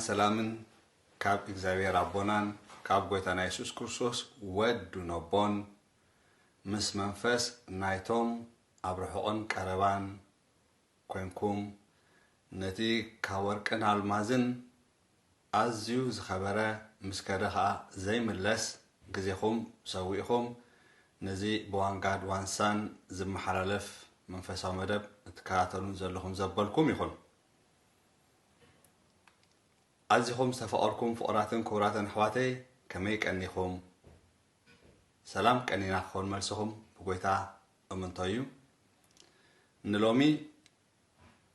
ሰላምን ካብ እግዚኣብሔር ኣቦናን ካብ ጐይታና የሱስ ክርስቶስ ወዱ ነቦን ምስ መንፈስ ናይቶም ኣብ ርሑቕን ቀረባን ኰንኩም፣ ነቲ ካብ ወርቅን ኣልማዝን ኣዝዩ ዝኸበረ፣ ምስ ከደ ኸኣ ዘይምለስ ግዜኹም ሰዊእኹም፣ ነዚ ብዋን ጋድ ዋን ሳን ዝመሓላለፍ መንፈሳዊ መደብ እትከታተሉን ዘለኹም ዘበልኩም ይኹን። ኣዚኹም ዝተፈቐርኩም ፍቑራትን ክቡራትን ኣሕዋተይ፣ ከመይ ቀኒኹም? ሰላም ቀኒና ክኸውን መልስኹም ብጐይታ እምንቶ እዩ። ንሎሚ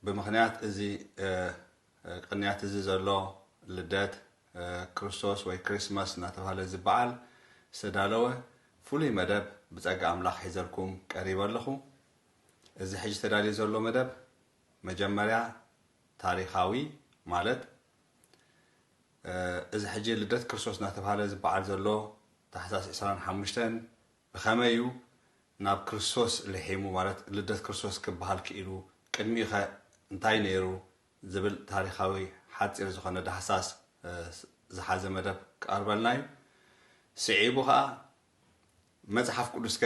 ብምኽንያት እዚ፣ እ፣ እ፣ ቅንያት እዚ ዘሎ ልደት፣ እ፣ ክርስቶስ ወይ ክሪስማስ እናተባህለ ዝበዓል ዝተዳለወ ፍሉይ መደብ ብጸጋ ኣምላኽ ሒዘልኩም ቀሪበ ኣለኹ። እዚ ሕጂ ተዳልዩ ዘሎ መደብ መጀመርያ ታሪኻዊ፣ ማለት፣ እ፣ እዚ ሕጂ ልደት ክርስቶስ እናተባህለ ዝበዓል ዘሎ ታሕሳስ ዕስራን ሓሙሽተን ብኸመይ እዩ ናብ ክርስቶስ ልሒሙ፣ ማለት፣ ልደት ክርስቶስ ክበሃል ክኢሉ፣ ቅድሚኡኸ እንታይ ነይሩ ዝብል ታሪኻዊ ሓጺር ዝኾነ ዳህሳስ፣ እ፣ ዝሓዘ መደብ ክቐርበልና እዩ። ስዒቡ ኸኣ መጽሓፍ ቅዱስከ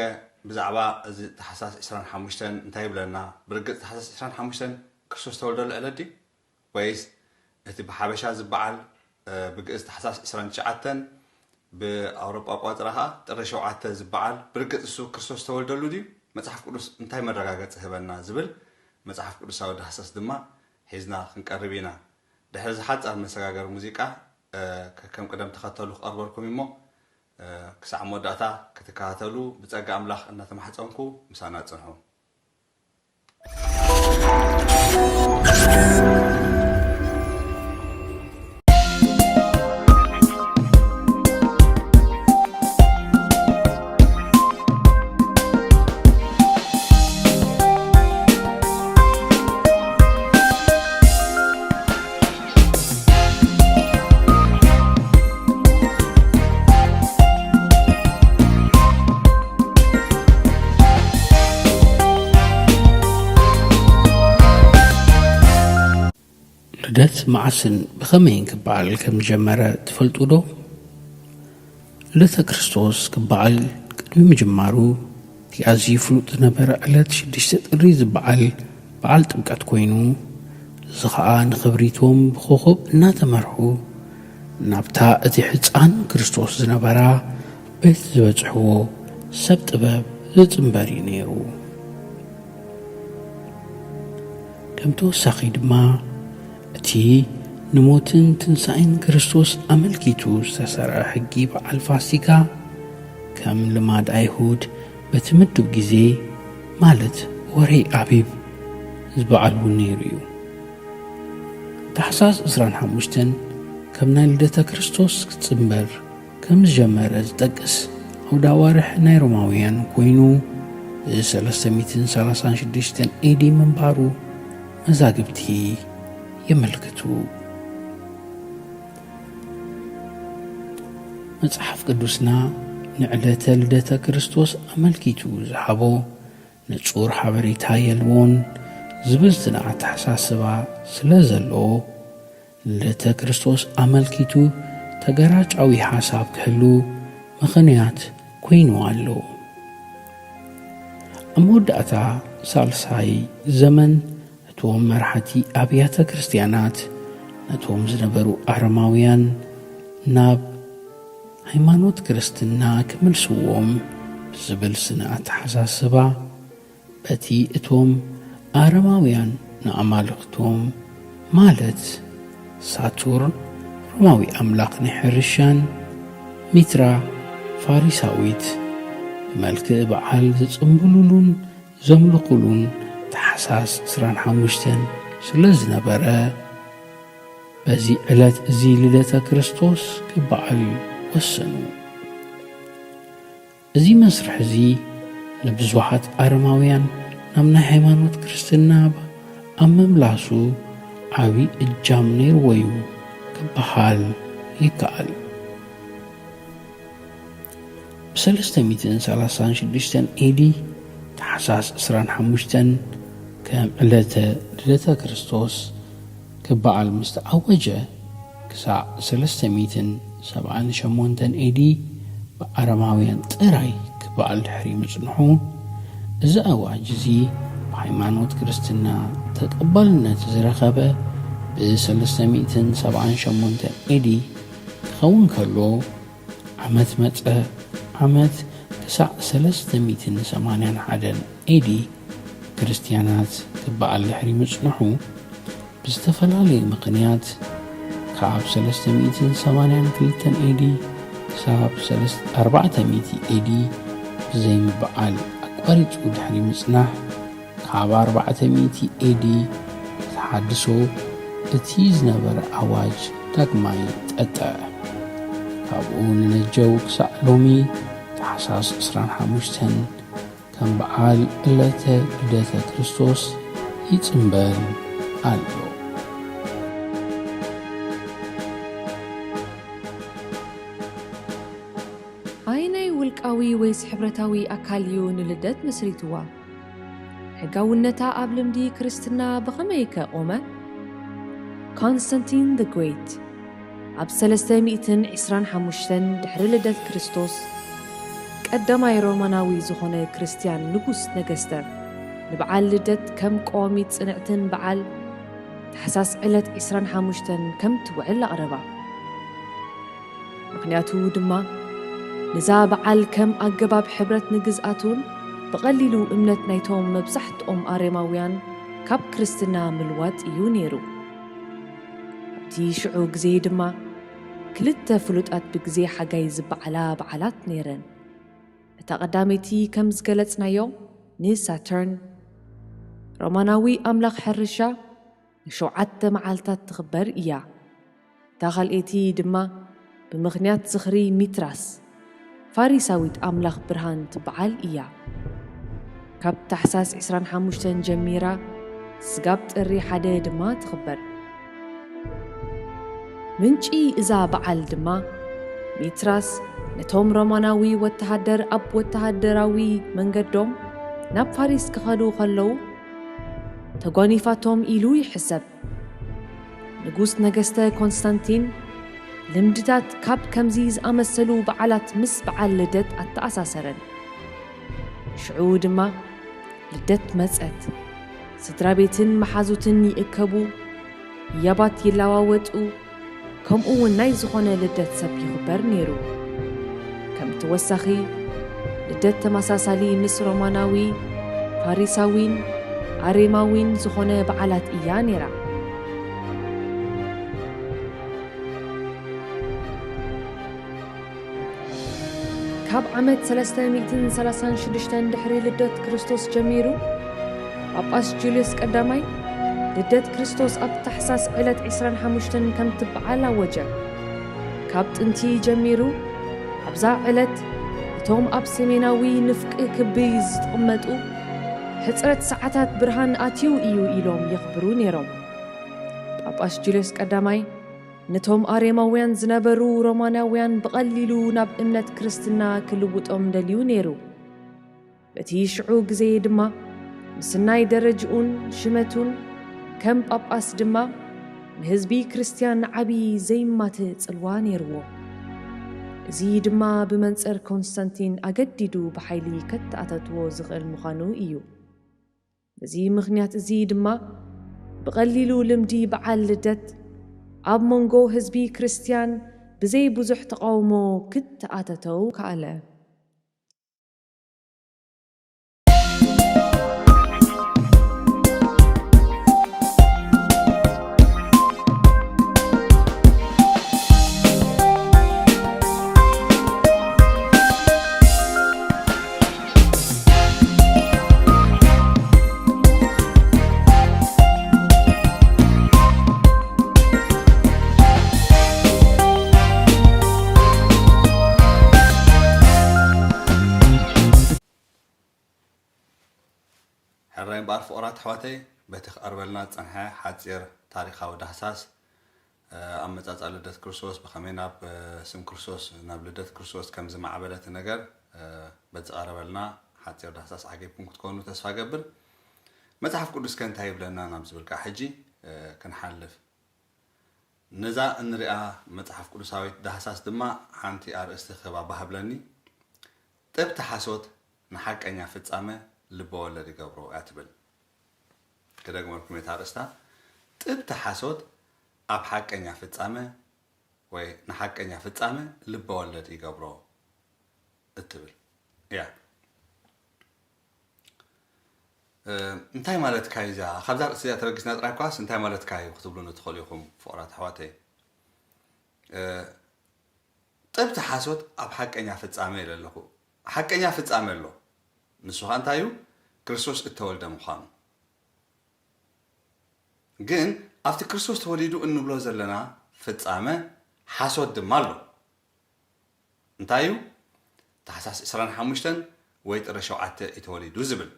ብዛዕባ እዚ ታሕሳስ ዕስራን ሓሙሽተን እንታይ ይብለና? ብርግጽ ታሕሳስ ዕስራን ሓሙሽተን ክርስቶስ ዝተወልደሉ ዕለት ድዩ? ወይስ እቲ ብሓበሻ ዝበዓል፣ እ፣ ብግእዝ ታሕሳስ ዕስራን ትሽዓተን፣ ብኣውሮጳ ኣቆጻጽራ ኸኣ ጥሪ ሸውዓተ ዝበዓል፣ ብርግጽ እሱ ክርስቶስ ዝተወልደሉ ድዩ? መጽሓፍ ቅዱስ እንታይ መረጋገጺ ህበና ዝብል መጽሓፍ ቅዱሳዊ ዳህሳስ ድማ ሒዝና ክንቀርብ ኢና። ድሕሪ እዚ ሓጻር መሰጋገሪ ሙዚቃ፣ እ፣ ከከም ቅደም ተኸተሉ ክቐርበልኩም እሞ፣ እ፣ ክሳዕ መወዳእታ ክትከታተሉ ብጸጋ ኣምላኽ እናተማሕጸንኩ ምሳና ጽንሑ። ልደት መዓስን ብኸመይን ክበዓል ከም ዝጀመረ ትፈልጡ ዶ? ልደተ ክርስቶስ ክበዓል ቅድሚ ምጅማሩ፣ እቲ ኣዝዩ ፍሉጥ ዝነበረ ዕለት ሽዱሽተ ጥሪ ዝበዓል በዓል ጥምቀት ኮይኑ፣ እዚ ኸኣ ንኽብሪቶም ብኾኾብ እናተመርሑ ናብታ እቲ ሕፃን ክርስቶስ ዝነበራ ቤት ዝበጽሕዎ ሰብ ጥበብ ዝጽንበር እዩ ነይሩ። ከም ተወሳኺ ድማ፣ እቲ ንሞትን ትንሳኤን ክርስቶስ ኣመልኪቱ ዝተሰርዐ ሕጊ በዓል ፋሲካ፣ ከም ልማድ ኣይሁድ በቲ ምዱብ ግዜ፣ ማለት ወርሒ ኣቢብ ዝበዓል እውን ነይሩ እዩ። ታሕሳስ ዕስራን ሓሙሽተን ከም ናይ ልደተ ክርስቶስ ክጽንበር ከም ዝጀመረ ዝጠቅስ ኣውደ ኣዋርሕ ናይ ሮማውያን ኮይኑ፣ ሰለስተ ሚእትን ሰላሳን ሽዱሽተን ኤዲ ምንባሩ መዛግብቲ የመልክቱ። መጽሓፍ ቅዱስና ንዕለተ ልደተ ክርስቶስ ኣመልኪቱ ዝሃቦ ንጹር ሓበሬታ የልቦን ዝብል ጽንዓት ኣተሓሳስባ ስለ ዘለዎ፣ ልደተ ክርስቶስ ኣመልኪቱ ተገራጫዊ ሓሳብ ክህሉ ምኽንያት ኮይኑ ኣሎ። ኣብ መወዳእታ ሳልሳይ ዘመን፣ እቶም መራሕቲ ኣብያተ ክርስቲያናት ነቶም ዝነበሩ ኣረማውያን ናብ ሃይማኖት ክርስትና ክምልስዎም ብዝብል ስነ ኣተሓሳስባ፣ በቲ እቶም ኣረማውያን ንኣማልኽቶም፣ ማለት ሳቱርን ሮማዊ ኣምላኽ ናይ ሕርሻን፣ ሚትራ ፋሪሳዊት፣ ብመልክዕ በዓል ዝጽምብሉሉን ዘምልኹሉን ታሕሳስ ዕስራን ሓሙሽተን ስለ ዝነበረ፣ በዚ ዕለት እዚ ልደተ ክርስቶስ ክበዓል ወሰኑ። እዚ መስርሕ እዚ ንብዙሓት ኣረማውያን ናብ ናይ ሃይማኖት ክርስትና ኣብ ምምላሱ ዓቢ እጃም ነይርዎ እዩ ክበሃል ይከኣል። ብሰለስተ ሚእትን ሰላሳን ሽዱሽተን ኤዲ ታሕሳስ ዕስራን ሓሙሽተን ከም ዕለተ ልደተ ክርስቶስ ክበዓል ምስ ተኣወጀ፣ ክሳዕ ሰለስተ ሚእትን ሰብዓን ሸሞንተን ኤዲ ብኣረማውያን ጥራይ ክበዓል ድሕሪ ምጽንሑ፣ እዚ ኣዋጅ እዚ ብሃይማኖት ክርስትና ተቐባልነት ዝረኸበ ብ ሰለስተ ሚእትን ሰብዓን ሸሞንተን ኤዲ ክኸውን ከሎ፣ ዓመት መጸ ዓመት ክሳዕ ሰለስተ ሚእትን ሰማንያን ሓደን ኤዲ ክርስትያናት ክበዓል ድሕሪ ምጽንሑ፣ ብዝተፈላለዩ ምኽንያት ካብ ሰለስተ ሚእትን ሰማንያን ክልተን ኤዲ ክሳብ ሰለስተ ኣርባዕተ ሚእቲ ኤዲ ብዘይምብዓል ኣቋሪጹ ድሕሪ ምጽናሕ፣ ካብ ኣርባዕተ ሚእቲ ኤዲ ተሓድሶ እቲ ዝነበረ ኣዋጅ ዳግማይ ጠጠዐ። ካብኡ ንነጀው ክሳዕ ሎሚ ታሕሳስ ዕስራን ሓሙሽተን ከም በዓል ዕለተ ልደተ ክርስቶስ ይጽንበል ኣሎ። ኣየናይ ውልቃዊ ወይስ ሕብረታዊ ኣካል እዩ ንልደት መስሪትዋ? ሕጋውነታ ኣብ ልምዲ ክርስትና ብኸመይ ከ ቆመ? ኮንስታንቲን the Great ኣብ ሰለስተ ሚእትን ዕስራን ሓሙሽተን ድሕሪ ልደት ክርስቶስ፣ ቀዳማይ ሮማናዊ ዝኾነ ክርስትያን ንጉስ ነገስተ፣ ንበዓል ልደት ከም ቀዋሚት ጽንዕትን በዓል ታሕሳስ ዕለት ዕስራን ሓሙሽተን ከም ትውዕል ኣቕረባ። ምኽንያቱ ድማ፣ ነዛ በዓል ከም ኣገባብ ሕብረት ንግዝኣቱን ብቐሊሉ እምነት ናይቶም መብዛሕትኦም ኣሬማውያን ካብ ክርስትና ምልዋጥ እዩ ነይሩ። ኣብቲ ሽዑ ግዜ ድማ፣ ክልተ ፍሉጣት ብግዜ ሓጋይ ዝበዓላ በዓላት ነይረን። እታ ቀዳመይቲ ከም ዝገለጽናዮ ንሳተርን፣ ሮማናዊ ኣምላኽ ሕርሻ፣ ንሸውዓተ መዓልታት ትኽበር እያ። እታ ካልኣይቲ ድማ ብምኽንያት ዝኽሪ ሚትራስ፣ ፋሪሳዊት ኣምላኽ ብርሃን ትበዓል እያ። ካብ ታሕሳስ ዕስራን ሓሙሽተን ጀሚራ ስጋብ ጥሪ ሓደ ድማ ትኽበር። ምንጪ እዛ በዓል ድማ፣ ሚትራስ ነቶም ሮማናዊ ወተሃደር ኣብ ወተሃደራዊ መንገዶም ናብ ፋሪስ ክኸዱ ከለዉ ተጓኒፋቶም ኢሉ ይሕሰብ። ንጉስ ነገስተ ኮንስታንቲን ልምድታት ካብ ከምዚ ዝኣመሰሉ በዓላት ምስ በዓል ልደት ኣተኣሳሰረን። ሽዑ ድማ ልደት መጸት። ስድራ ቤትን መሓዙትን ይእከቡ፣ ህያባት ይለዋወጡ፣ ከምኡ እውን ናይ ዝኾነ ልደት ሰብ ይኽበር ነይሩ። ከም ተወሳኺ፣ ልደት ተመሳሳሊ ምስ ሮማናዊ፣ ፋሪሳዊን ኣሬማዊን ዝኾነ በዓላት እያ ነይራ። ካብ ዓመት ሰለስተ ሚእትን ሰላሳን ሽዱሽተን ድሕሪ ልደት ክርስቶስ ጀሚሩ፣ ጳጳስ ጁልዮስ ቀዳማይ ልደት ክርስቶስ ኣብ ታሕሳስ ዕለት ዕስራን ሓሙሽተን ከም ትበዓል ኣወጀ። ካብ ጥንቲ ጀሚሩ፣ ኣብዛ ዕለት እቶም ኣብ ሰሜናዊ ንፍቂ ክቢ ዝቕመጡ፣ ሕጽረት ሰዓታት ብርሃን ኣትዩ እዩ ኢሎም የኽብሩ ነይሮም። ጳጳስ ጁልዮስ ቀዳማይ ነቶም ኣሬማውያን ዝነበሩ ሮማናውያን ብቐሊሉ ናብ እምነት ክርስትና ክልውጦም ደልዩ ነይሩ። በቲ ሽዑ ግዜ ድማ ምስናይ ደረጅኡን ሽመቱን ከም ጳጳስ ድማ ንህዝቢ ክርስትያን ዓቢ ዘይማትእ ጽልዋ ነይርዎ። እዚ ድማ ብመንጽር ኮንስታንቲን ኣገዲዱ ብሓይሊ ከተኣታትዎ ዝኽእል ምዃኑ እዩ። በዚ ምኽንያት እዚ ድማ ብቐሊሉ ልምዲ በዓል ልደት ኣብ መንጎ ህዝቢ ክርስትያን ብዘይ ብዙሕ ተቓውሞ ክተኣታተው ከኣለ። ሕራይ እምበኣር ፍቑራት ኣሕዋተይ፣ በቲ ክቐርበልና ዝጸንሐ ሓጺር ታሪኻዊ ዳህሳስ፣ እ፣ ኣመጻጽኣ ልደት ክርስቶስ፣ ብኸመይ ናብ፣ እ፣ ስም ክርስቶስ፣ ናብ ልደት ክርስቶስ ከም ዝማዕበለ እቲ ነገር፣ እ፣ በቲ ዝቐረበልና ሓጺር ዳህሳስ ዓጊብኩም ክትኮኑ ተስፋ እገብር። መጽሓፍ ቅዱስ ከ እንታይ ይብለና ናብ ዝብል ከኣ ሕጂ፣ እ፣ ክንሓልፍ። ነዛ እንሪኣ መጽሓፍ ቅዱሳዊት ዳህሳስ ድማ ሓንቲ ኣርእስቲ ክህባ ባህ ብለኒ። ጥብቲ ሓሶት ንሓቀኛ ፍጻመ ልበ ወለድ ይገብሮ እያ ትብል። ክደግመልኩም እየ እታ ኣርእስታ። ጥብቲ ሓሶት ኣብ ሓቀኛ ፍጻመ ወይ ንሓቀኛ ፍጻመ ልበ ወለድ ይገብሮ እትብል እያ። እ፣ እንታይ ማለትካ እዩ እዚኣ? ካብዛ ርእሲ እዚኣ ተበጊስና ጥራይ እኳስ እንታይ ማለትካ እዩ ክትብሉኒ ትኽእሉ ኢኹም ፍቑራት ኣሕዋተይ። እ፣ ጥብቲ ሓሶት ኣብ ሓቀኛ ፍጻመ ኢለ ኣለኹ። ሓቀኛ ፍጻመ ኣሎ። ንሱ ኸኣ እንታይ እዩ? ክርስቶስ እተወልደ ምዃኑ። ግን ኣብቲ ክርስቶስ ተወሊዱ እንብሎ ዘለና ፍጻመ ሓሶት ድማ ኣሎ። እንታይ እዩ? ታሕሳስ ዕስራን ሓሙሽተን ወይ ጥሪ ሸውዓተ እዩ ተወሊዱ ዝብል።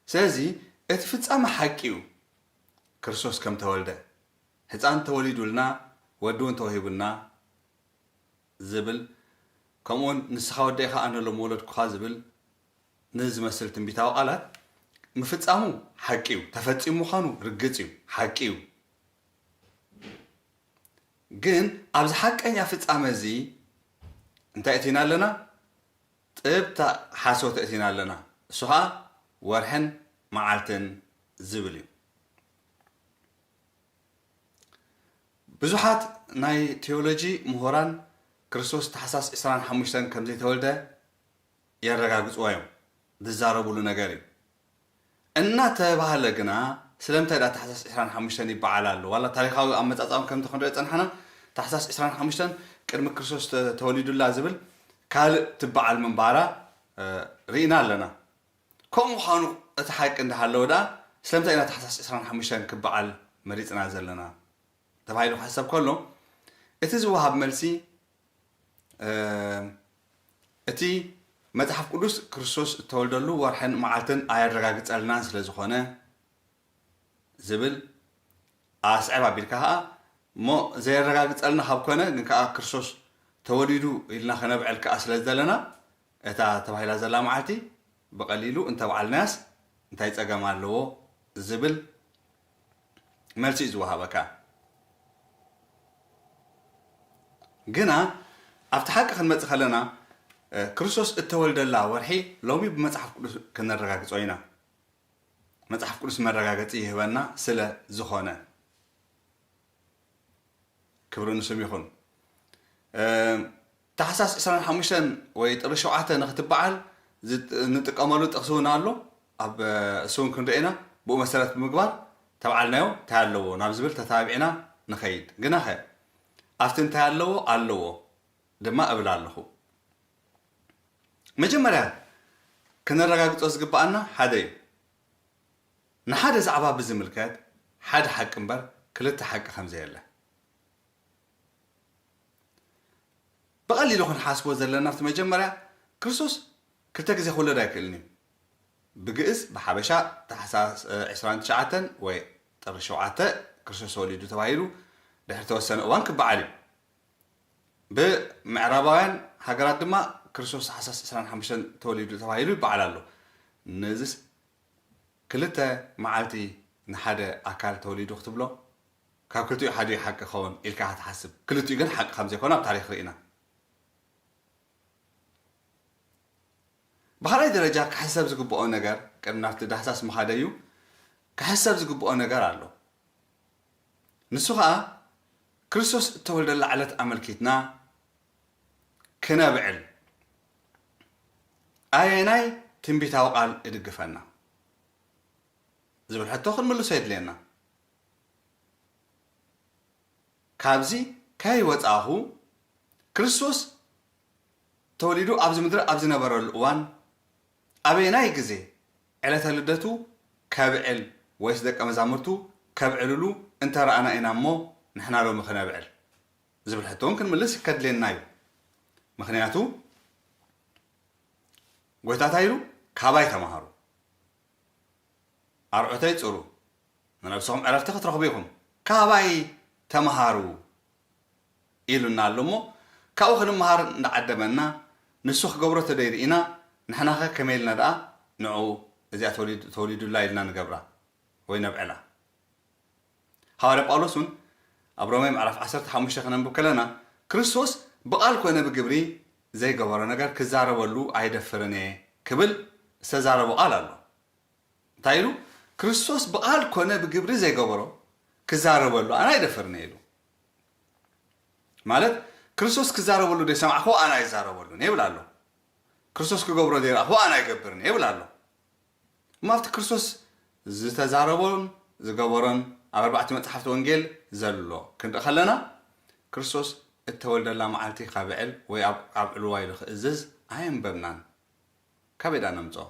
ስለዚ እቲ ፍጻመ ሓቂ እዩ። ክርስቶስ ከም ተወልደ፣ ህፃን ተወሊዱልና፣ ወዲ እውን ተወሂቡና ዝብል፣ ከምኡውን ንስኻ ወደይ ኸኣ ኣነ ሎም ወለድኩኻ ዝብል ንዝመስል ትንቢታዊ ቃላት ምፍጻሙ ሓቂ እዩ። ተፈጺሙ ምዃኑ ርግጽ እዩ። ሓቂ እዩ። ግን ኣብዚ ሓቀኛ ፍጻመ እዚ እንታይ እቲና ኣለና? ጥብታ ሓሶት እቲና ኣለና። እሱ ኸኣ ወርሕን መዓልትን ዝብል እዩ። ብዙሓት ናይ ቴዎሎጂ ምሁራን ክርስቶስ ታሕሳስ ዕስራን ሓሙሽተን ከም ዘይተወልደ የረጋግጽዎ እዮም። ዝዛረቡሉ ነገር እዩ። እናተባህለ ግና ስለምንታይ ደኣ ታሕሳስ ዕስራን ሓሙሽተን ይበዓል ኣሎ? ዋላ ታሪኻዊ ኣመጻጽኣኦም ከምቲ ክንሪኦ ዝጸናሕና ታሕሳስ ዕስራን ሓሙሽተን ቅድሚ ክርስቶስ ተ-፣ ተወሊዱላ ዝብል ካልእ ትበዓል ምንባራ፣ እ፣ ርኢና ኣለና። ከምኡ ምዃኑ እቲ ሓቂ እንዳሃለወ ደኣ ስለምንታይ ኢና ታሕሳስ ዕስራን ሓሙሽተን ክበዓል መሪጽና ዘለና? ተባሂሉ ክሕሰብ ከሎ፣ እቲ ዝወሃብ መልሲ፣ እ፣ እቲ መጽሓፍ ቅዱስ ክርስቶስ እተወልደሉ ወርሕን መዓልትን ኣየረጋግጸልናን ስለ ዝኾነ ዝብል ኣስዕብ ኣቢልካ ኸኣ፣ እሞ ዘየረጋግጸልና ካብ ኮነ፣ ግን ከኣ ክርስቶስ ተወሊዱ ኢልና ከነብዕል ከኣ ስለ ዘለና፣ እታ ተባሂላ ዘላ መዓልቲ ብቐሊሉ እንተብዓልናያስ እንታይ ጸገም ኣለዎ ዝብል መልሲ እዩ ዝወሃበካ። ግና ኣብቲ ሓቂ ክንመጽእ ከለና፣ እ፣ ክርስቶስ እተወልደላ ወርሒ ሎሚ ብመጽሓፍ ቅዱስ ክነረጋግጾ ኢና። መጽሓፍ ቅዱስ መረጋገጺ ይህበና ስለ ዝኾነ። ክብሪ ንስም ይኹን። እ፣ ታሕሳስ ዕስራን ሓሙሽተን ወይ ጥሪ ሸውዓተ ንኽትበዓል ዝጥ-፣ እንጥቀመሉ ጥቕሲ እውን ኣሎ። ኣብ፣ እ፣ እሱ እውን ክንርኢ ኢና። ብኡ መሰረት ብምግባር ተብዓልናዮ እንታይ ኣለዎ ናብ ዝብል ተታቢዕና ንኸይድ። ግናኸ ኣብቲ እንታይ ኣለዎ ኣለዎ ድማ እብል ኣለኹ። መጀመርያ ክነረጋግጾ ዝግብኣና ሓደ እዩ። ንሓደ ዛዕባ ብዝምልከት ሓደ ሓቂ እምበር ክልተ ሓቂ ከም ዘየለ። ብቐሊሉ ክንሓስቦ ዘለና፣ ኣብቲ መጀመርያ ክርስቶስ ክልተ ግዜ ክውለድ ኣይክእልን እዩ። ብግእዝ፣ ብሓበሻ፣ ታሕሳስ፣ እ፣ ዕስራን ትሽዓተን ወይ ጥሪ ሸውዓተ ክርስቶስ ተወሊዱ ተባሂሉ ድሕሪ ተወሰነ እዋን ክበዓል እዩ። ብምዕራባውያን ሃገራት ድማ ክርስቶስ ታሕሳስ ዕስራን ሓሙሽተን ተወሊዱ ተባሂሉ ይበዓል ኣሎ። ነዚስ ክልተ መዓልቲ ንሓደ ኣካል ተወሊዱ ክትብሎ፣ ካብ ክልቲኡ ሓዲኡ ሓቂ ክኸውን ኢልካ ኢኻ ትሓስብ። ክልቲኡ ግን ሓቂ ከም ዘይኮነ ኣብ ታሪኽ ርኢና። ብኻልኣይ ደረጃ ክሕሰብ ዝግብኦ ነገር፣ ቅድሚ ናብቲ ዳህሳስ ምኻደዩ፣ ክሕሰብ ዝግብኦ ነገር ኣሎ። ንሱ ኸኣ ክርስቶስ እተወልደላ ዕለት ኣመልኪትና ክነብዕል ኣየናይ ትንቢታዊ ቃል ይድግፈና ዝብል ሕቶ ክንምልሶ የድልየና። ካብዚ ከይወጻኹ ክርስቶስ ተወሊዱ ኣብዚ ምድሪ ኣብ ዝነበረሉ እዋን ኣበየናይ ግዜ ዕለተ ልደቱ ከብዕል ወይስ ደቀ መዛሙርቱ ከብዕልሉ እንተ ረኣና ኢና እሞ ንሕና ሎሚ ክነብዕል ዝብል ሕቶ እውን ክንምልስ ከድልየና እዩ። ምኽንያቱ ጎይታ እንታይ ኢሉ? ካባይ ተማሃሩ፣ ኣርዑተይ ጽሩ፣ ንነብስኹም ዕረፍቲ ክትረኽቡ ኢኹም፣ ካባይ ተማሃሩ ኢሉና ኣሎ እሞ ካብኡ ክንመሃር እንዳዓደመና ንሱ ክገብሮ ተደይርኢና ንሕናኸ ከመይ ኢልና ደኣ ንዕኡ እዚኣ ተወሊዱ-፣ ተወሊዱላ ኢልና ንገብራ ወይ ነብዕላ? ሃዋርያ ጳውሎስ እውን ኣብ ሮሜ ምዕራፍ ዓሰርተ ሓሙሽተ ክነንብብ ከለና፣ ክርስቶስ ብቓል ኮነ ብግብሪ ዘይገበሮ ነገር ክዛረበሉ ኣይደፍርን እየ ክብል ዝተዛረቦ ቃል ኣሎ። እንታይ ኢሉ? ክርስቶስ ብቓል ኮነ ብግብሪ ዘይገበሮ ክዛረበሉ ኣነ ኣይደፍርን እየ ኢሉ። ማለት፣ ክርስቶስ ክዛረበሉ ዘይሰማዕክዎ ኣነ ኣይዛረበሉን እየ ይብል ኣሎ። ክርስቶስ ክገብሮ ዘይረኣኽዎ ኣነ ኣይገብርን እየ ይብል ኣሎ። እሞ ኣብቲ ክርስቶስ ዝተዛረቦን ዝገበሮን ኣብ ኣርባዕቲ መጽሓፍቲ ወንጌል ዘሎ ክንርኢ ከለና፣ ክርስቶስ እተወልደላ መዓልቲ ከብዕል ወይ ኣብ ዕልዋ ኢሉ ክእዝዝ ኣየንበብናን። ካበይ ደኣ ነምጽኦ?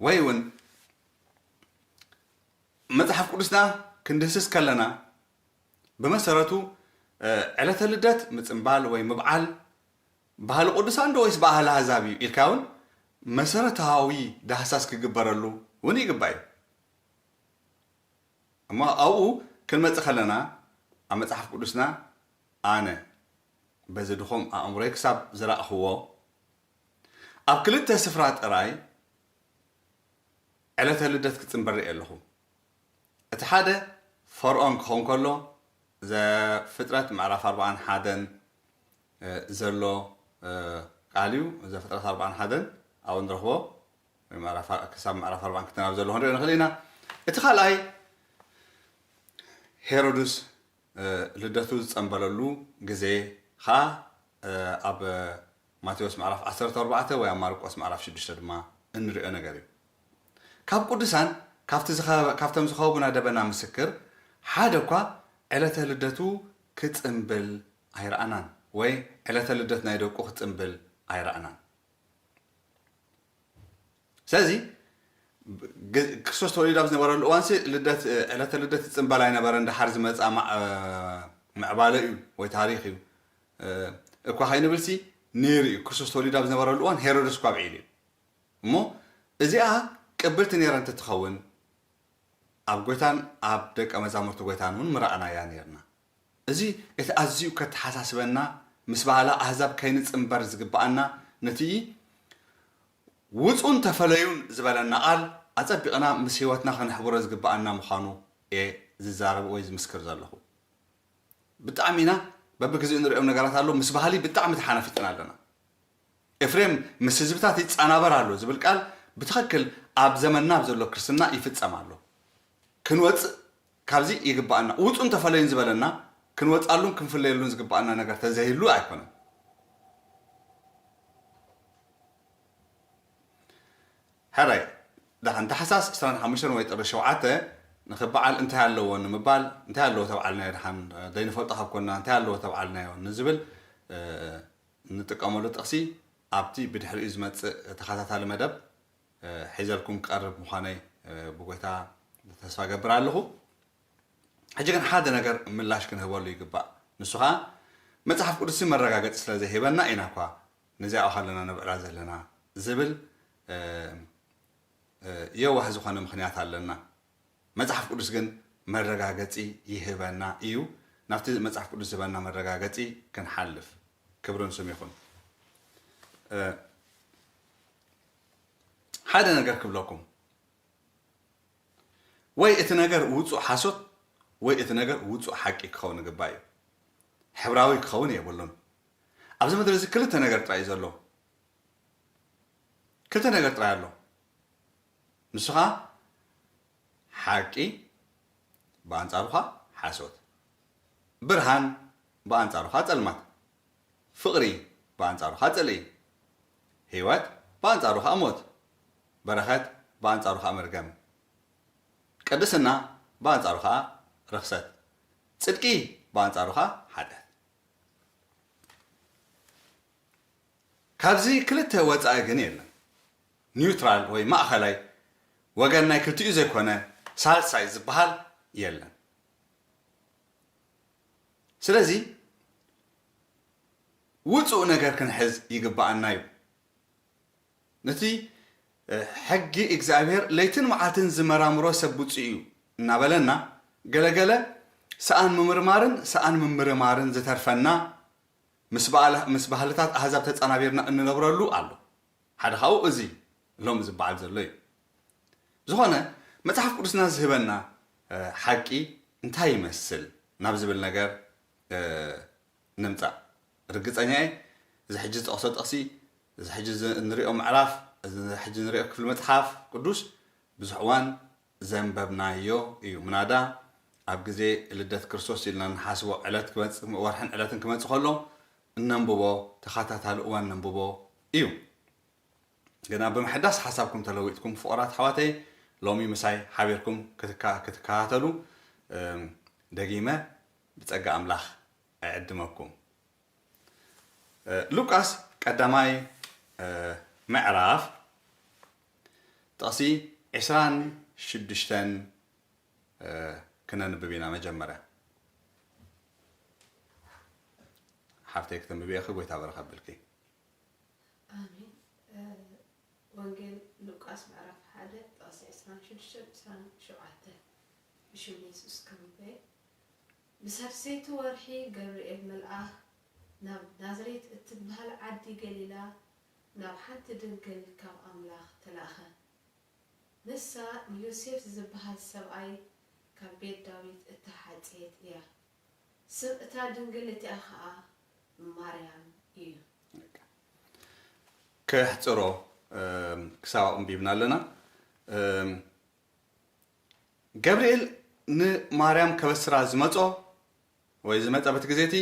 ወይ እውን መጽሓፍ ቅዱስና ክንድህስስ ከለና፣ ብመሰረቱ ዕለተ ልደት ምጽንባል ወይ ምብዓል ባህሊ ቅዱሳን ዶ ወይስ ባህሊ ኣህዛብ እዩ ኢልካ እውን መሰረታዊ ዳህሳስ ክግበረሉ እውን ይግባእ እዩ። እሞ ኣብኡ ክንመጽእ ከለና፣ ኣብ መጽሓፍ ቅዱስና ኣነ በዚ ድኹም ኣእምሮይ ክሳብ ዝረእኽዎ፣ ኣብ ክልተ ስፍራ ጥራይ ዕለተ ልደት ክጽንበር ርእየ ኣለኹ። እቲ ሓደ ፈርኦን ክኸውን ከሎ፣ ዘፍጥረት ምዕራፍ ኣርባዓን ሓደን ዘሎ ቃል እዩ። ዘፍጥረት ኣርባዓን ሓደን ኣብኡ ንረኽቦ፣ ክሳብ ምዕራፍ ኣርባዓን ክልተን ኣብ ዘሎ ክንሪኦ ንኽእል ኢና። እቲ ካልኣይ ሄሮድስ ልደቱ ዝጸንበለሉ ግዜ ኸኣ ኣብ ማቴዎስ ምዕራፍ ዓሰርተ ኣርባዕተ ወይ ኣብ ማርቆስ ምዕራፍ ሽዱሽተ ድማ እንሪኦ ነገር እዩ። ካብ ቅዱሳን ካብቶም ዝኸቡና ደበና ምስክር ሓደ እኳ ዕለተ ልደቱ ክጽንብል ኣይረኣናን ወይ ዕለተ ልደት ናይ ደቁ ክጽንብል ኣይረኣናን። ስለዚ ክርስቶስ ተወሊዱ ኣብ ዝነበረሉ እዋንሲ ልደት ዕለተ ልደት ይጽንበል ኣይነበረን። ደሓር ዝመጽኣ ምዕባለ እዩ ወይ ታሪኽ እዩ እኳ ከይንብልሲ ነይሩ እዩ። ክርስቶስ ተወሊዱ ኣብ ዝነበረሉ እዋን ሄሮድስ እኳ ኣብዒሉ እዩ። እሞ እዚኣ ቅብልቲ ነይራ እንተትኸውን ኣብ ጎይታን ኣብ ደቀ መዛሙርቲ ጎይታን እውን ምረኣናያ ነይርና። እዚ እቲ ኣዝዩ ከተሓሳስበና፣ ምስ ባህሊ ኣህዛብ ከይንጽንበር ዝግብኣና፣ ነቲ ውጹን ተፈለዩን ዝበለና ቃል ኣጸቢቕና ምስ ህይወትና ከነሕብሮ ዝግብኣና ምዃኑ እየ ዝዛረብ ወይ ዝምስክር ዘለኹ። ብጣዕሚ ኢና በብግዜኡ ንሪኦም ነገራት ኣሎ፣ ምስ ባህሊ ብጣዕሚ ተሓናፊጥና ኣለና። ኤፍሬም ምስ ህዝብታት ይጻናበር ኣሎ ዝብል ቃል ብትኽክል ኣብ ዘመንና ኣብ ዘሎ ክርስትና ይፍጸም ኣሎ። ክንወጽእ ካብዚ ይግባኣና። ውጹን ተፈለዩን ዝበለና ክንወጻሉን ክንፍለየሉን ዝግባኣና ነገር ተዘይህሉ ኣይኮነን። ሕራይ ደሓን ታሕሳስ ዕስራን ሓሙሽተን ወይ ጥሪ ሸውዓተ ንኽበዓል እንታይ ኣለዎ ንምባል፣ እንታይ ኣለዎ ተብዓልናዮ፣ ደሓን ዘይንፈልጦ ካብ ኮንና እንታይ ኣለዎ ተብዓልናዮ ንዝብል እንጥቀመሉ ጥቕሲ ኣብቲ ብድሕሪኡ ዝመጽእ ተኸታታሊ መደብ ሒዘልኩም ክቐርብ ምዃነይ ብጎይታ ተስፋ እገብር ኣለኹ። ሕጂ ግን ሓደ ነገር ምላሽ ክንህበሉ ይግባእ። ንሱ ኸኣ መጽሓፍ ቅዱስ መረጋገጺ ስለ ዘይህበና ኢና እኳ ነዚኣ ከለና ነብዕላ ዘለና ዝብል የዋህ ዝኾነ ምኽንያት ኣለና። መጽሓፍ ቅዱስ ግን መረጋገጺ ይህበና እዩ። ናብቲ መጽሓፍ ቅዱስ ዝህበና መረጋገጺ ክንሓልፍ ክብርን ስም ይኹን። ሓደ ነገር ክብለኩም፣ ወይ እቲ ነገር ውጹእ ሓሶት ወይ እቲ ነገር ውጹእ ሓቂ ክኸውን ይግባእ እዩ። ሕብራዊ ክኸውን የብሉን። ኣብዚ ምድሪ እዚ ክልተ ነገር ጥራይ እዩ ዘሎ። ክልተ ነገር ጥራይ ኣሎ። ንሱ ኸኣ ሓቂ፣ ብኣንጻሩ ኸኣ ሓሶት። ብርሃን፣ ብኣንጻሩ ኸኣ ጸልማት። ፍቕሪ፣ ብኣንጻሩ ኸኣ ጽልኢ። ህይወት፣ ብኣንጻሩ ኸኣ ሞት። በረኸት፣ ብኣንጻሩ ኸኣ መርገም። ቅድስና፣ ብኣንጻሩ ኸኣ ርኽሰት። ጽድቂ፣ ብኣንጻሩ ኸኣ ሓጢኣት። ካብዚ ክልተ ወጻኢ ግን የለን። ኒውትራል ወይ ማእኸላይ ወገን ናይ ክልቲኡ ዘይኮነ ሳልሳይ ዝበሃል የለን። ስለዚ ውጹእ ነገር ክንሕዝ ይግብኣና እዩ። ነቲ ሕጊ እግዚኣብሔር ለይትን መዓልትን ዝመራምሮ ሰብ ብፁዕ እዩ እናበለና፣ ገለገለ ሰኣን ምምርማርን ሰኣን ምምርማርን ዝተርፈና ምስ ባህልታት ኣህዛብ ተጸናቢርና እንነብረሉ ኣሎ። ሓደ ካብኡ እዚ ሎሚ ዝበዓል ዘሎ እዩ። ዝኾነ መጽሓፍ ቅዱስና ዝህበና ሓቂ እንታይ ይመስል ናብ ዝብል ነገር ንምጻእ። ርግጸኛ እየ እዚ ሕጂ ዝጠቕሶ ጥቕሲ፣ እዚ ሕጂ ንሪኦ ምዕራፍ፣ እዚ ሕጂ ንሪኦ ክፍሊ መጽሓፍ ቅዱስ ብዙሕ እዋን ዘንበብናዮ እዩ። ምናዳ ኣብ ግዜ ልደት ክርስቶስ ኢልና ንሓስቦ ዕለት ክመጽእ፣ ወርሕን ዕለትን ክመጽእ ከሎ እነንብቦ፣ ተኸታታሊ እዋን ነንብቦ እዩ። ግና ብምሕዳስ ሓሳብኩም ተለዊጥኩም ፍቑራት ኣሕዋተይ፣ ሎሚ ምሳይ ሓቢርኩም ክትከታተሉ ደጊመ ብጸጋ ኣምላኽ እዕድመኩም። ሉቃስ ቀዳማይ ምዕራፍ ጥቕሲ ዕስራን ሽዱሽተን ክነንብብ ኢና። መጀመርያ ሓፍተይ ክተንብብ ኢኺ፣ ጎይታ በረኻ ብልኪ። ኣሜን። ወንጌል ሉቃስ ምዕራፍ ሓደ ጥቕሲ ዕስራን ሽዱሽተን ዕስራን ሸውዓተን። ብሽም የሱስ ከንብበ። ብሳልሰይቲ ወርሒ ገብርኤል መልኣኽ ናብ ናዝሬት እትበሃል ዓዲ ገሊላ ናብ ሓንቲ ድንግል ካብ ኣምላኽ ተላእኸ። ንሳ ንዮሴፍ ዝበሃል ሰብኣይ ካብ ቤት ዳዊት እተሓጽየት እያ። ስም እታ ድንግል እቲኣ ኸኣ ማርያም እዩ። ከሕጽሮ ክሳብ ኣንቢብና ኣለና። ገብርኤል ንማርያም ከበስራ ዝመጾ ወይ ዝመጸ በቲ ግዜ እቲ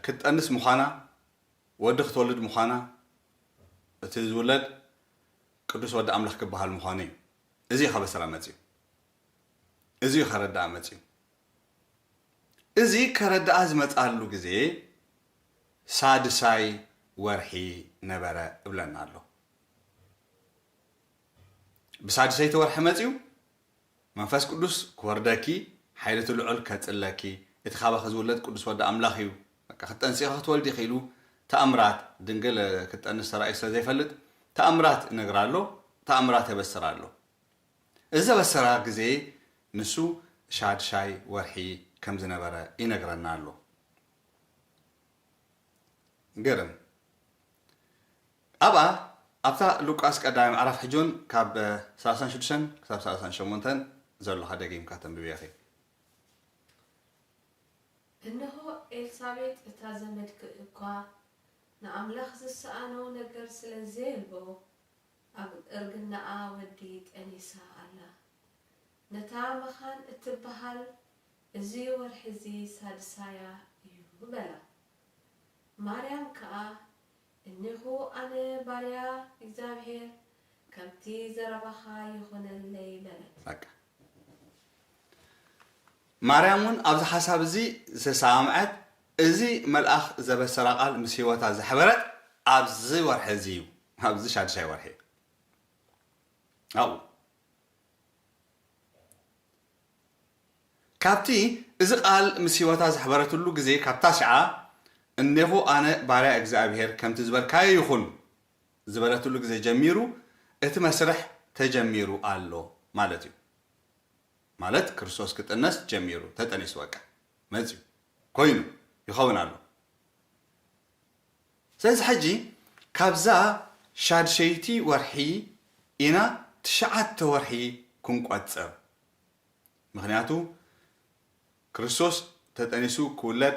ክትጠንስ ምዃና፣ ወዲ ክትወልድ ምዃና፣ እቲ ዝውለድ ቅዱስ ወዲ ኣምላኽ ክበሃል ምዃኑ እዩ። እዚ እዩ ከበስራ መጺኡ። እዚ እዩ ከረድኣ መጺኡ። እዚ ከረድኣ ዝመጽኣሉ ግዜ ሳድሳይ ወርሒ ነበረ እብለና ኣሎ። ብሳድሰይቲ ወርሒ መጺኡ መንፈስ ቅዱስ ክወርደኪ፣ ሓይሊ እቲ ልዑል ከጽለኪ፣ እቲ ካባኺ ዝውለድ ቅዱስ ወዲ ኣምላኽ እዩ፣ በቃ ክትጠንሲ ኢኺ ክትወልዲ ኢኺ ኢሉ ተኣምራት፣ ድንግል ክትጠንስ ተራእዩ ስለ ዘይፈልጥ ተኣምራት ይነግራ ኣሎ፣ ተኣምራት የበስር ኣሎ። እዚ ዘበሰራ ግዜ ንሱ ሻድሻይ ወርሒ ከም ዝነበረ ይነግረና ኣሎ። ግርም። ኣብኣ ኣብታ ሉቃስ ቀዳማይ ምዕራፍ ሕጂ እውን ካብ ሰላሳን ሽዱሽተን ክሳብ ሰላሳን ሸሞንተን ዘሎ ደጊምካ ተንብብዮ ኢኺ። እንሆ ኤልሳቤጥ እታ ዘመድኪ እኳ ንኣምላኽ ዝሰኣኖ ነገር ስለ ዘየልቦ ኣብ እርግናኣ ወዲ ጠኒሳ ኣላ። ነታ መኻን እትበሃል እዚ ወርሒ እዚ ሳድሳያ እዩ በላ። ማርያም ከኣ እኔኹ ኣነ ባርያ እግዚኣብሔር፣ ከምቲ ዘረባኻ ይኹነለይ በለት። በቃ። ማርያም እውን ኣብዚ ሓሳብ እዚ ዝተሰማምዐት፣ እዚ መልኣኽ ዘበሰራ ቃል ምስ ህይወታ ዘሕበረት ኣብዚ ወርሒ እዚ እዩ። ኣብዚ ሻድሻይ ወርሒ ኣብኡ ካብቲ እዚ ቃል ምስ ህይወታ ዘሕበረትሉ ግዜ፣ ካብታ ሽዓ እኔኹ ኣነ ባርያ እግዚኣብሔር፣ ከምቲ ዝበልካዮ ይኹን ዝበለትሉ ግዜ ጀሚሩ እቲ መስርሕ ተጀሚሩ ኣሎ ማለት እዩ። ማለት ክርስቶስ ክጥነስ ጀሚሩ፣ ተጠኒሱ፣ በቃ መፅዩ፣ ኮይኑ፣ ይኸውን ኣሎ። ስለዚ ሕጂ ካብዛ ሻድሸይቲ ወርሒ ኢና ትሽዓተ ወርሒ ክንቆጽር። ምኽንያቱ ክርስቶስ ተጠኒሱ ክውለድ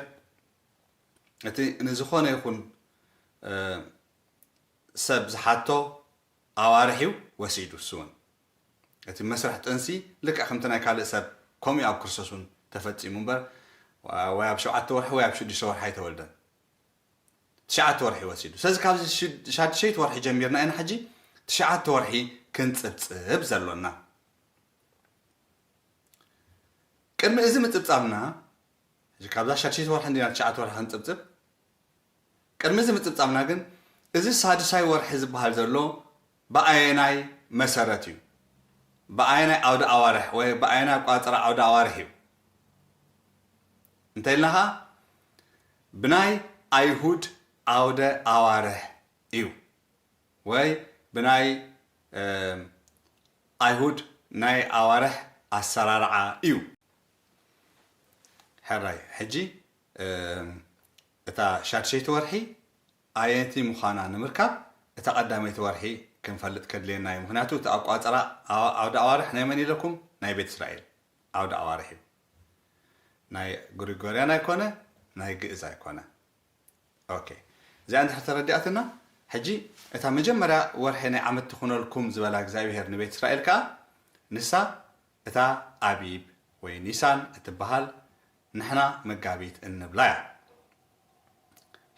እቲ ንዝኾነ ይኹን ሰብ ዝሓቶ ኣዋርሕ እዩ ወሲዱ። እሱ እውን እቲ መስርሕ ጥንሲ ልክዕ ከምቲ ናይ ካልእ ሰብ ከምኡ ኣብ ክርስቶስ እውን ተፈጺሙ እምበር ወይ ኣብ ሸውዓተ ወርሒ ወይ ኣብ ሽዱሽተ ወርሒ ኣይተወልደን። ትሽዓተ ወርሒ ወሲዱ። ስለዚ ካብዚ ሻድሸይቲ ወርሒ ጀሚርና ኢና ሕጂ ትሽዓተ ወርሒ ክንጽብጽብ ዘሎና። ቅድሚ እዚ ምጽብጻብና፣ ሕጂ ካብዛ ሻድሸይቲ ወርሒ እንዲና ትሽዓተ ወርሒ ክንጽብጽብ። ቅድሚ እዚ ምጽብጻብና ግን እዚ ሳድሳይ ወርሒ ዝበሃል ዘሎ ብኣየናይ መሰረት እዩ? ብኣየናይ ዓውደ ኣዋርሕ ወይ ብኣየናይ ኣቋጽራ ዓውደ ኣዋርሕ እዩ? እንተ ኢልና ኸዓ ብናይ ኣይሁድ ዓውደ ኣዋርሕ እዩ። ወይ ብናይ ኣይሁድ ናይ ኣዋርሕ ኣሰራርዓ እዩ። ሕራይ ሕጂ እታ ሻድሸይቲ ወርሒ ኣየነይቲ ምዃና ንምርካብ እታ ቀዳመይቲ ወርሒ ክንፈልጥ ከድልየና እዩ። ምክንያቱ እቲ ኣቋፀራ ዓውደ ኣዋርሕ ናይ መን ኢለኩም? ናይ ቤት እስራኤል ዓውደ ኣዋርሕ እዩ። ናይ ግሪጎርያን ኣይኮነ፣ ናይ ግእዝ ኣይኮነ። ኦኬ፣ እዚኣ እንድሕር ተረዲኣትና፣ ሕጂ እታ መጀመርያ ወርሒ ናይ ዓመት ትኹነልኩም ዝበላ እግዚኣብሄር ንቤት እስራኤል ከኣ፣ ንሳ እታ ኣቢብ ወይ ኒሳን እትበሃል፣ ንሕና መጋቢት እንብላ እያ።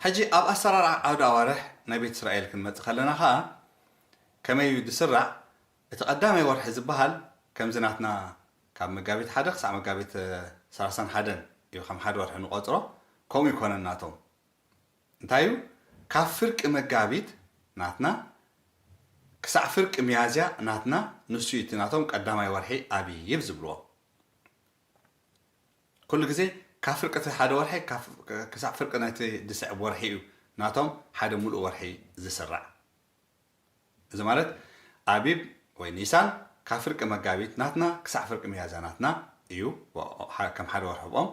ሕጂ ኣብ ኣሰራርዓ ዓውደ ኣዋርሕ ናይ ቤት እስራኤል ክንመጽእ ከለና ከኣ፣ ከመይ እዩ ዝስራዕ? እቲ ቀዳማይ ወርሒ ዝበሃል ከምዚ ናትና ካብ መጋቢት ሓደ ክሳዕ መጋቢት ሰላሳን ሓደን እዩ ከም ሓደ ወርሒ ንቆጽሮ። ከምኡ ይኮነን ናቶም። እንታይ እዩ? ካብ ፍርቂ መጋቢት ናትና ክሳዕ ፍርቂ ሚያዝያ ናትና፣ ንሱ እዩ እቲ ናቶም ቀዳማይ ወርሒ ኣቢብ ዝብልዎ። ኩሉ ግዜ ካብ ፍርቂ እቲ ሓደ ወርሒ ክሳዕ ፍርቂ ናይቲ ዝስዕብ ወርሒ እዩ ናቶም ሓደ ሙሉእ ወርሒ ዝስራዕ። እዚ ማለት ኣቢብ ወይ ኒሳን ካብ ፍርቂ መጋቢት ናትና ክሳዕ ፍርቂ ሚያዝያ ናትና እዩ፣ ከም ሓደ ወርሒ ብኦም።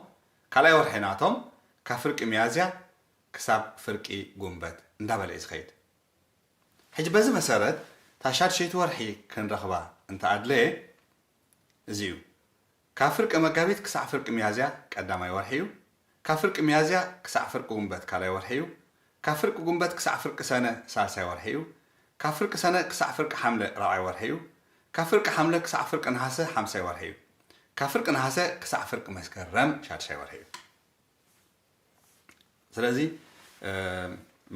ካልኣይ ወርሒ ናቶም ካብ ፍርቂ ሚያዝያ ክሳብ ፍርቂ ጉንበት እንዳበለ እዩ ዝኸይድ። ሕጂ በዚ መሰረት እታ ሻድሸይቲ ወርሒ ክንረኽባ እንተኣድለየ፣ እዚ እዩ። ካብ ፍርቂ መጋቢት ክሳዕ ፍርቂ ሚያዝያ ቀዳማይ ወርሒ እዩ። ካብ ፍርቂ ሚያዝያ ክሳዕ ፍርቂ ጉንበት ካልኣይ ወርሒ እዩ። ካብ ፍርቂ ጉንበት ክሳዕ ፍርቂ ሰነ ሳልሳይ ወርሒ እዩ። ካብ ፍርቂ ሰነ ክሳዕ ፍርቂ ሓምለ ራብዓይ ወርሒ እዩ። ካብ ፍርቂ ሓምለ ክሳዕ ፍርቂ ነሃሰ ሓምሳይ ወርሒ እዩ። ካብ ፍርቂ ነሃሰ ክሳዕ ፍርቂ መስከረም ሻድሻይ ወርሒ እዩ። ስለዚ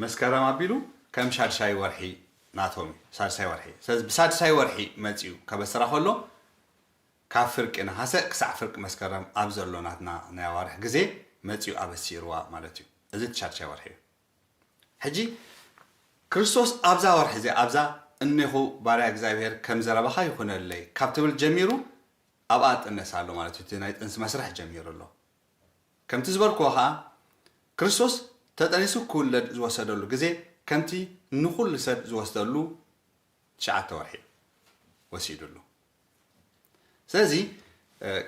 መስከረም ኣቢሉ ከም ሻድሻይ ወርሒ ናቶም እዩ፣ ሳድሳይ ወርሒ። ስለዚ ብሳድሳይ ወርሒ መጺኡ ከበስራ ከሎ፣ ካብ ፍርቂ ነሃሰ ክሳዕ ፍርቂ መስከረም ኣብ ዘሎ ናትና ናይ ኣዋርሕ ግዜ መጺኡ ኣበሲርዋ ማለት እዩ። እዚ እቲ ሻድሻይ ወርሒ እዩ። ሕጂ ክርስቶስ ኣብዛ ወርሒ እዚኣ፣ ኣብዛ እኔኹ ባርያ እግዚኣብሔር ከም ዘረባኻ ይኹነለይ ካብ ትብል ጀሚሩ ኣብኣ ጥነስ ኣሎ ማለት እዩ። እቲ ናይ ጥንሲ መስርሕ ጀሚሩ ኣሎ። ከምቲ ዝበልክዎ ኸኣ ክርስቶስ ተጠኒሱ ክውለድ ዝወሰደሉ ግዜ ከምቲ ንኹሉ ሰብ ዝወስደሉ ትሽዓተ ወርሒ ወሲዱ ኣሎ። ስለዚ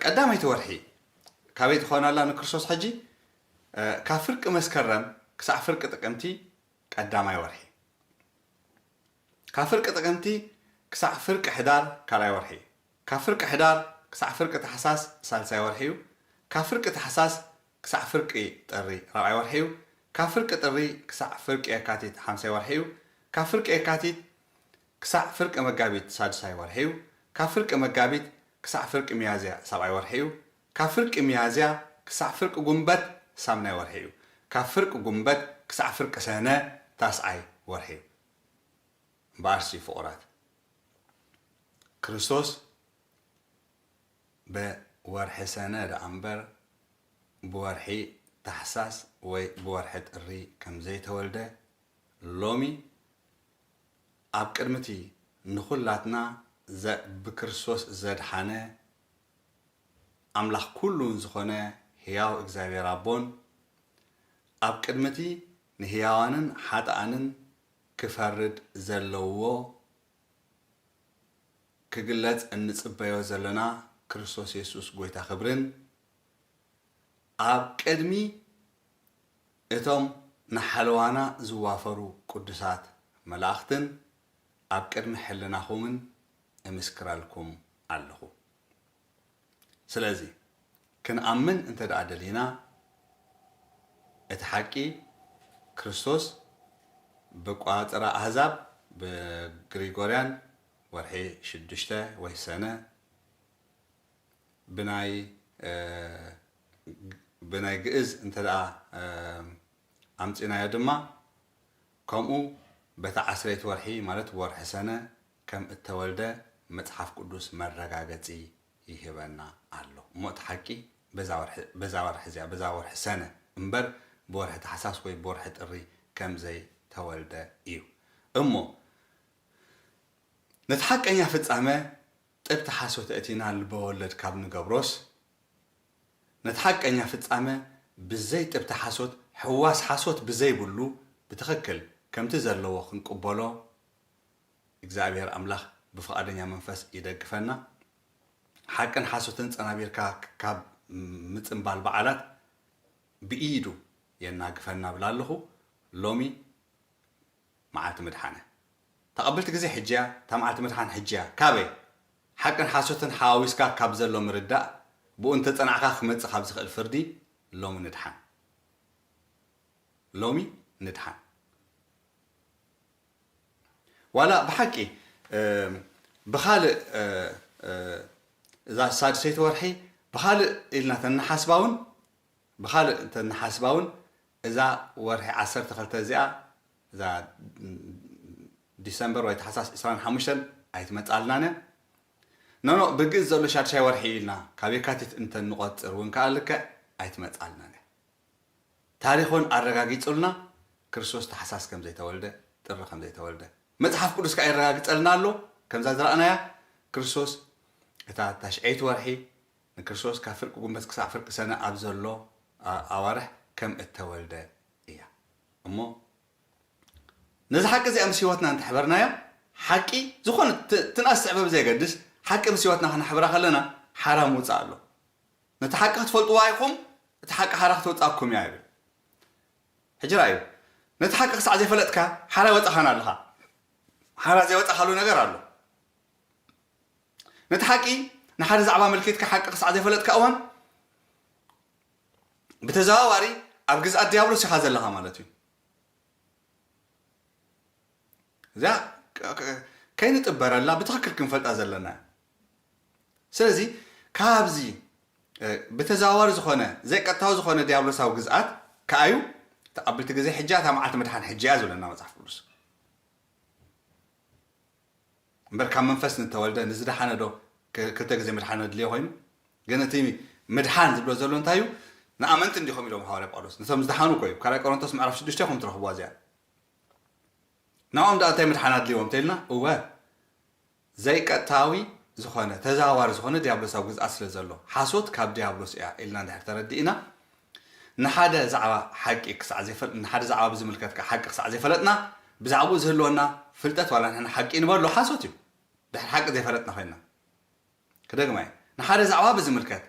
ቀዳመይቲ ወርሒ ካበይ ትኾን ኣላ ንክርስቶስ ሕጂ? ካብ ፍርቂ መስከረም ክሳዕ ፍርቂ ጥቅምቲ ቀዳማይ ወርሒ፣ ካብ ፍርቂ ጥቅምቲ ክሳዕ ፍርቂ ሕዳር ካልኣይ ወርሒ፣ ካብ ፍርቂ ሕዳር ክሳዕ ፍርቂ ታሕሳስ ሳልሳይ ወርሒ እዩ። ካብ ፍርቂ ታሕሳስ ክሳዕ ፍርቂ ጥሪ ራብዓይ ወርሒ እዩ። ካብ ፍርቂ ጥሪ ክሳዕ ፍርቂ የካቲት ሓምሳይ ወርሒ እዩ። ካብ ፍርቂ የካቲት ክሳዕ ፍርቂ መጋቢት ሳድሳይ ወርሒ እዩ። ካብ ፍርቂ መጋቢት ክሳዕ ፍርቂ ሚያዝያ ሳብዓይ ወርሒ እዩ። ካብ ፍርቂ ሚያዝያ ክሳዕ ፍርቂ ጉንበት ሳምናይ ወርሒ እዩ። ካብ ፍርቂ ጉንበት ክሳዕ ፍርቂ ሰነ ታስዓይ ወርሒ እዩ። እምበኣርሲ ፍቑራት፣ ክርስቶስ ብወርሒ ሰነ ደኣ እምበር ብወርሒ ታሕሳስ ወይ ብወርሒ ጥሪ ከም ዘይተወልደ ሎሚ ኣብ ቅድሚ እቲ ንኹላትና ብክርስቶስ ዘድሓነ ኣምላኽ ኩሉ ዝኾነ ህያው እግዚኣብሔር ኣቦን ኣብ ቅድሚ እቲ ንህያዋንን ሓጥኣንን ክፈርድ ዘለዎ ክግለጽ እንጽበዮ ዘለና ክርስቶስ የሱስ ጐይታ ክብርን ኣብ ቅድሚ እቶም ንሓለዋና ዝዋፈሩ ቅዱሳት መላእኽትን ኣብ ቅድሚ ሕልናኹምን እምስክረልኩም ኣለኹ። ስለዚ ክንኣምን እንተ ደኣ ደሊና፣ እቲ ሓቂ ክርስቶስ ብቋጽራ ኣህዛብ ብግሪጎርያን ወርሒ ሽዱሽተ ወይ ሰነ ብናይ ብናይ ግእዝ እንተ ደኣ ኣምጺናዮ ድማ ከምኡ በታ ዓስረይቲ ወርሒ ማለት ወርሒ ሰነ ከም እተወልደ መጽሓፍ ቅዱስ መረጋገጺ ይህበና ኣሎ። እሞ እቲ ሓቂ በዛ ወርሒ በዛ ወርሒ እዚኣ በዛ ወርሒ ሰነ እምበር ብወርሒ ታሕሳስ ወይ ብወርሒ ጥሪ ከም ዘይተወልደ እዩ። እሞ ነቲ ሓቀኛ ፍጻመ ጥብቲ ሓሶት ኣእቲና ልበ ወለድ ካብ ንገብሮስ፣ ነቲ ሓቀኛ ፍጻመ ብዘይ ጥብቲ ሓሶት፣ ሕዋስ ሓሶት ብዘይብሉ ብትኽክል ከምቲ ዘለዎ ክንቅበሎ እግዚኣብሔር ኣምላኽ ብፍቓደኛ መንፈስ ይደግፈና። ሓቅን ሓሶትን ጸናቢርካ ካብ ምጽምባል በዓላት ብኢዱ የናግፈና እብል ኣለኹ። ሎሚ መዓልቲ ምድሓነ። ተቐብልቲ ግዜ ሕጂ እያ፣ እታ መዓልቲ ምድሓን ሕጂ እያ። ካበይ? ሓቅን ሓሶትን ሓዋዊስካ ካብ ዘሎ ምርዳእ፣ ብኡ እንተጸናዕካ ክመጽእ ካብ ዝኽእል ፍርዲ ሎሚ ንድሓን። ሎሚ ንድሓን። ዋላ ብሓቂ፣ እ፣ ብኻልእ፣ እ፣ እ፣ እዛ ሳድሰይቲ ወርሒ ብኻልእ ኢልና ተንሓስባ እውን፣ ብኻልእ እንተንሓስባ እውን፣ እዛ ወርሒ ዓሰርተ ክልተ እዚኣ፣ እዛ ዲሰምበር ወይ ታሕሳስ ዕስራን ሓሙሽተን ኣይትመጻልናን እያ። ኖኖ፣ ብግእዝ ዘሎ ሻድሻይ ወርሒ ኢልና ካብ የካቲት እንተንቆጽር እውን ከኣ ልክዕ ኣይትመጻልናን እያ። ታሪኽ እውን ኣረጋጊጹልና ክርስቶስ ታሕሳስ ከም ዘይተወልደ፣ ጥሪ ከም ዘይተወልደ። መጽሓፍ ቅዱስ ከኣ የረጋግጸልና ኣሎ። ከምዛ ዝረኣናያ ክርስቶስ እታ ታሽዐይቲ ወርሒ ንክርስቶስ ካብ ፍርቂ ጉንበት ክሳዕ ፍርቂ ሰነ ኣብ ዘሎ፣ ኣ-፣ ኣዋርሕ ከም እተወልደ እያ። እሞ ነዚ ሓቂ እዚኣ ምስ ህይወትና እንተሕበርናዮ፣ ሓቂ ዝኾነ ት-፣ ትንኣስ ትዕበ ብዘየገድስ፣ ሓቂ ምስ ህይወትና ክነሕብራ ከለና ሓራ ምውጻእ ኣሎ። ነቲ ሓቂ ክትፈልጥዋ ኢኹም፣ እቲ ሓቂ ሓራ ክተውጻኩም እያ ይብል። ሕጂ ራእዩ፣ ነቲ ሓቂ ክሳዕ ዘይፈለጥካ ሓራ ይወጻኻን ኣለኻ። ሓራ ዘይወጻኻሉ ነገር ኣሎ። ነቲ ሓቂ ንሓደ ዛዕባ ኣመልኪትካ ሓቂ ክሳዕ ዘይፈለጥካ እዋን፣ ብተዘዋዋሪ ኣብ ግዝኣት ዲያብሎስ ኢኻ ዘለኻ ማለት እዩ። እዚኣ ከ-፣ ከ-፣ ከይንጥበረላ ብትኽክል ክንፈልጣ ዘለና እያ። ስለዚ ካብዚ፣ እ፣ ብተዘዋዋሪ ዝኾነ፣ ዘይቀጥታዊ ዝኾነ ዲያብሎሳዊ ግዝኣት ከኣዩ፣ ተቐብልቲ ግዜ ሕጂ እያ፣ እታ መዓልቲ ምድሓን ሕጂ እያ ዝብለና መጽሓፍ ቅዱስ። እምበር ካብ መንፈስ ንተወልደ ንዝደሓነ ዶ ክ-፣ ክልተ ግዜ ምድሓን ኣድልዮ ኮይኑ? ግን እቲ ምድሓን ዝብሎ ዘሎ እንታይ እዩ? ንኣመንቲ እንዲኹም ኢሎም ሃዋርያ ጳውሎስ። ነቶም ዝደሓኑ እኮ እዩ። ካልኣይ ቆሮንቶስ ምዕራፍ ሽዱሽተ ኢኹም ትረኽብዋ እዚኣ። ንኦም ደኣ እንታይ ምድሓን ኣድልዎም እንተኢልና፣ እወ፣ ዘይቀጥታዊ ዝኾነ፣ ተዘዋዋሪ ዝኾነ ዲያብሎሳዊ ግዝኣት ስለ ዘሎ፣ ሓሶት ካብ ዲያብሎስ እያ ኢልና እንድሕር ተረዲእና፣ ንሓደ ዛዕባ ሓቂ ክሳዕ ዘይፈል-፣ ንሓደ ዛዕባ ብዝምልከት ከኣ ሓቂ ክሳዕ ዘይፈለጥና፣ ብዛዕባኡ ዝህልወና ፍልጠት ዋላ ንሕና ሓቂ ንበሎ ሓሶት እዩ። ድሕሪ ሓቂ ዘይፈለጥና ኮይንና። ክደግማ እየ። ንሓደ ዛዕባ ብዝምልከት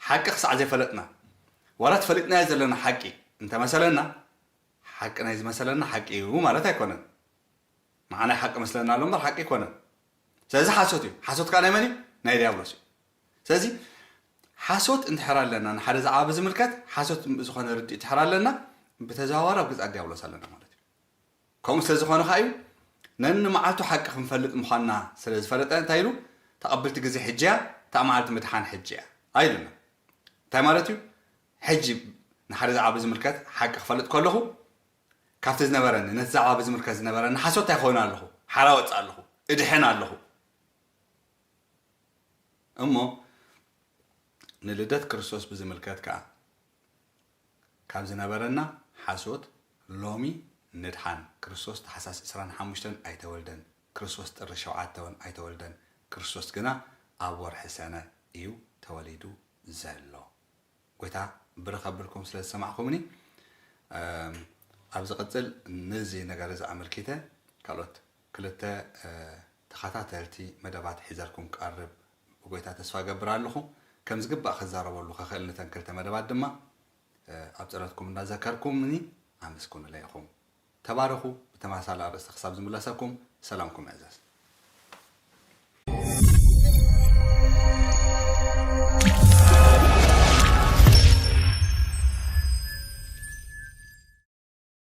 ሓቂ ክሳዕ ዘይፈለጥና፣ ዋላ ተፈሊጥናዮ ዘለና ሓቂ እንተመሰለና፣ ሓቂ ናይ ዝመሰለና ሓቂ እዩ ማለት ኣይኮነን። ንዓና ሓቂ መስለና ኣሎ እምበር ሓቂ ኣይኮነን። ስለዚ ሓሶት እዩ። ሓሶት ከኣ ናይ መን እዩ? ናይ ዲያብሎስ እዩ። ስለዚ ሓሶት እንድሕር ኣለና፣ ንሓደ ዛዕባ ብዝምልከት ሓሶት ዝኾነ ርድኢት እንድሕር ኣለና፣ ብተዘዋዋሪ ኣብ ግዝኣት ዲያብሎስ ኣለና ማለት እዩ። ከምኡ ስለ ዝኾነ ከኣ እዩ፣ ነንመዓልቱ ሓቂ ክንፈልጥ ምዃንና ስለ ዝፈለጠ እንታይ ኢሉ? "ተቐብልቲ ግዜ ሕጂ እያ፣ እታ መዓልቲ ምድሓን ሕጂ እያ" ኣይሉና። እንታይ ማለት እዩ? ሕጂ ንሓደ ዛዕባ ብዝምልከት ሓቂ ክፈልጥ ከለኹ፣ ካብቲ ዝነበረኒ፣ ነቲ ዛዕባ ብዝምልከት ዝነበረኒ ሓሶት እንታይ ክኸውን ኣለኹ? ሓራ ወጽእ ኣለኹ፣ እድሕን ኣለኹ። እሞ ንልደት ክርስቶስ ብዝምልከት ከኣ፣ ካብ ዝነበረና ሓሶት ሎሚ ንድሓን። ክርስቶስ ታሕሳስ ዕስራን ሓሙሽተን ኣይተወልደን። ክርስቶስ ጥሪ ሸውዓተ እውን ኣይተወልደን። ክርስቶስ ግና ኣብ ወርሒ ሰነ እዩ ተወሊዱ ዘሎ። ጎይታ ብርኽ ኣብልኩም ስለ ዝሰማዕኩምኒ። እም፣ ኣብ ዝቕጽል ነዚ ነገር እዚ ኣመልኪተ ካልኦት ክልተ፣ እ፣ ተኸታተልቲ መደባት ሒዘልኩም ክቐርብ ብጎይታ ተስፋ እገብር ኣለኹ። ከም ዝግባእ ክዛረበሉ ክኽእል ነተን ክልተ መደባት ድማ፣ እ፣ ኣብ ጸሎትኩም እንዳዘከርኩምኒ ኣመስግኑለይ ኢኹም። ተባረኹ። ብተመሳሳሊ ኣርእስቲ ክሳብ ዝምለሰኩም ሰላምኩም ይዕዘዝ።